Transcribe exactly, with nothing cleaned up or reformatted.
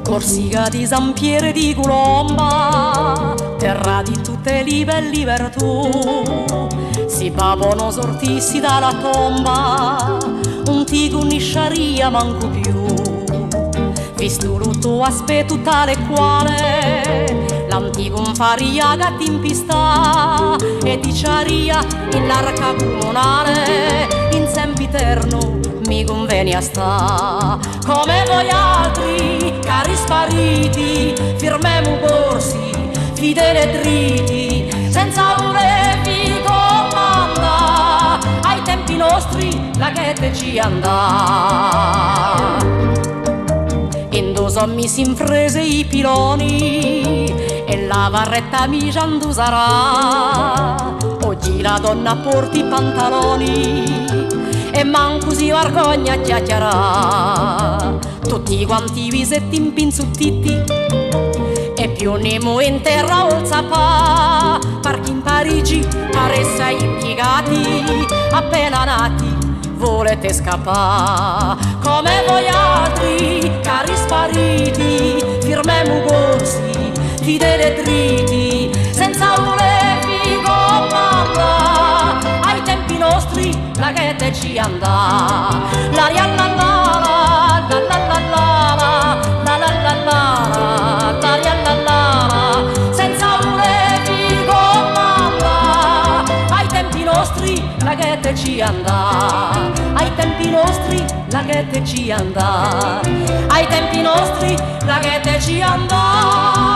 Corsica di San Pieru è di Culomba, terra di tutte e libe è libertù. Sì babbu no sortissi da la tomba, ùn ti cunnisciaria mancu più. Vistu lu to aspettu tale è quale, l'anticu ùn faria chè timpistà è diciaria in l'arca cumunale, in sempiternu mi cunveni à stà. Cum'è voialtri, cari spariti, firmemu corsi, fideli è dritti, senza vulè vi cumandà, à i tempi nostri, lacheteci andà. Induve sò missi in frese i piloni, è la barretta mija induve sarà? Oghji la donna porta i pantaloni, è mancu si vargogna à chjachjarà. Tutti quanti vi seti impinzuttiti, è più nimu in terra vole sapà, parchì in Parigi paresse à i impiegati, appena nati vulete scappà. Cum'è voialtri, cari spariti, firmemu corsi, fideli è dritti, senza vulè vi cumandà, à i tempi nostri, lacheteci andà. La ria la la la, la la la la, la la la la, la ria la la la, senza vulè vi cumandà, à i tempi nostri, lacheteci andà. À i tempi nostri, lacheteci andà. À i tempi nostri, lacheteci andà.